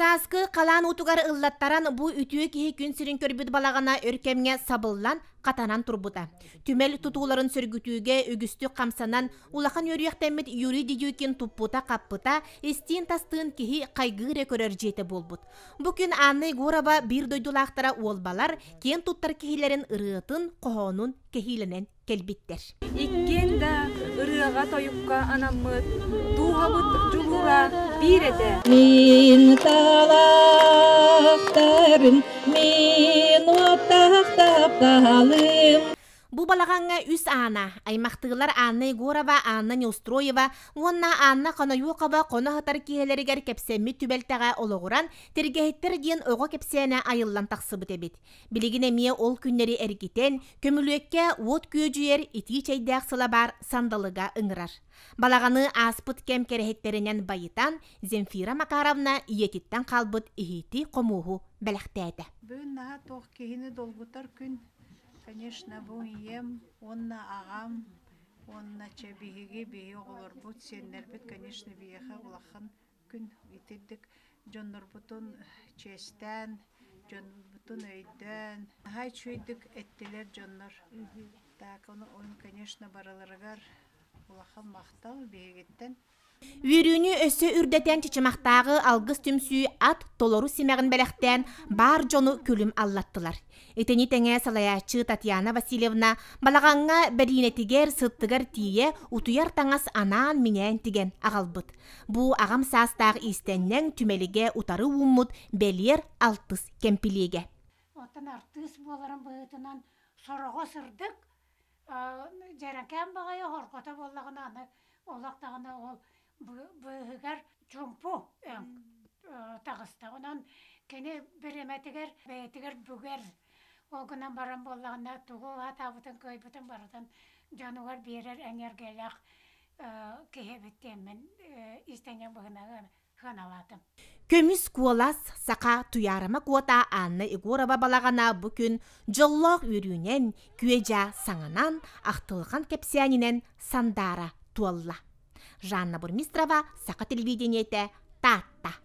Сааскы халаан уутугар ыллаттаран бу үтүө киһи күн сирин көрбүт балаҕана өр кэмҥэ сабыллан, хатанан турбута. Түмэл тутууларын сөргүтүүгэ үгүстүк хамсанан, улахан үөрүйэхтэммит Юрий Дедюкин туппута-хаппыта, истиин-тастыын киһи хайгыы эрэ көрөр дьиэтэ буолбут. Бу күн Анна Егорова биир дойдулаахтара уолбалар киэн туттар киһилэрин ырыатын, хоһоонун кэһиилэнэн кэлбиттэр. Иккиэн да ырыаҕа-тойукка анаммыт дууһабыт дьулуура биир этэ. Мин талахтарым, мин уоттаах тапталым. Бу балаҕаҥҥа үс Аана, аймахтыылар Анна Егорова, Анна Неустроева уонна Анна Хоноюхова хоно сытар киэһэлэригэр кэпсэммит түбэлтэҕэ олоҕуран Тиргэһиттэр диэн оҕо кэпсээнэ айыллан тахсыбыт эбит. Билигин эмиэ ол күннэри эргитэн, көмүлүөккэ уот күөдьүйэр итии чэйдээх сылабаар сандалыга ыҥырар. Балаҕаны ааспыт кэм кэрэһиттэринэн байытан, Земфира Макаровна ийэтиттэн хаалбыт иһити-хомуоһу бэлэхтээтэ. Бүгүн наһаа туох киһини долгутар күн, конечно, бу ийэм уонна аҕам уонна чэ биһиги биһи оҕолорбут, сиэннэрбит, конечно, биһиэхэ улахан күн итирдик дьоннорбутун чиэстээн, дьонбутун өйдөөн, наһаа үчүгэйдик эттилэр дьоннор. Так, ону, конечно, барыларыгар улахан махтал биһигиттэн. Үөрүүнү өссө үрдэтэн Чычымахтааҕы Алгыс түмсүү ат толору симэҕин бэлэхтээн баар дьону күлүм аллаттылар. Итини тэҥэ салайааччы Татьяна Васильевна балаҕаҥҥа бэриинэтигэр, сыттыгар тиийэ утуйар таҥас анаан-минээн тигэн аҕалбыт. Бу аҕам саастаах иистэнньэҥ түмэлигэ утары ууммут бэлиэр алтыс кэмпилиэгэ. Оттон артыыс буоларын быһыытынан сороҕо сырдык, дьэрэкээн баҕайы хорҕото буоллаҕына аны олох даҕаны ол быыһыгар чуумпу өҥ таҕыста. Онон кини бириэмэтигэр бэйэтигэр бүгэр ол гынан баран буоллаҕына тугу сатаабытын кыайбытын барытын дьонугар биэрэр эҥэргэлээх киһи эбит диэммин иистэнньэҥ быһыынан сыаналаатым. Көмүс куолас саха Туйаарыма Куота Анна Егорова балаҕана бу күн дьоллоох үөрүүнэн, күө-дьаа саҥанан, ахтылҕан кэпсээнинэн сандаара туолла. Жанна Бурмистрова, Саха телевидениетэ, Таатта.